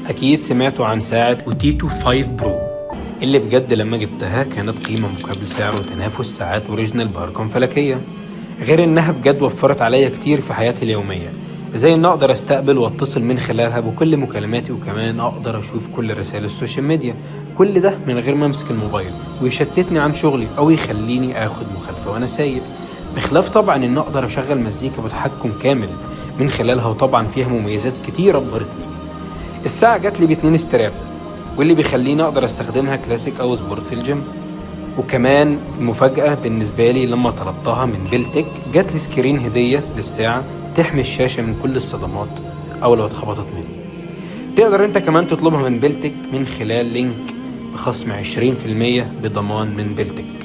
أكيد سمعتوا عن ساعة أوتيتو 5 Pro، اللي بجد لما جبتها كانت قيمة مقابل سعر وتنافس ساعات original بأرقام فلكية. غير إنها بجد وفرت عليا كتير في حياتي اليومية، زي إن أقدر أستقبل وأتصل من خلالها بكل مكالماتي، وكمان أقدر أشوف كل رسائل ال social media، كل ده من غير ما أمسك الموبايل ويشتتني عن شغلي أو يخليني آخد مخالفة وأنا سايق. بخلاف طبعا إن أقدر أشغل مزيكا بتحكم كامل من خلالها، وطبعا فيها مميزات كتيرة أبهرتني. الساعة جات لي باتنين strap، واللي بيخليني أقدر أستخدمها كلاسيك أو sport في الجيم. وكمان المفاجأة بالنسبة لي لما طلبتها من بيلتك جات لي screen هدية للساعة تحمي الشاشة من كل الصدمات أو لو اتخبطت مني. تقدر انت كمان تطلبها من بيلتك من خلال link بخصم 20% بضمان من بيلتك.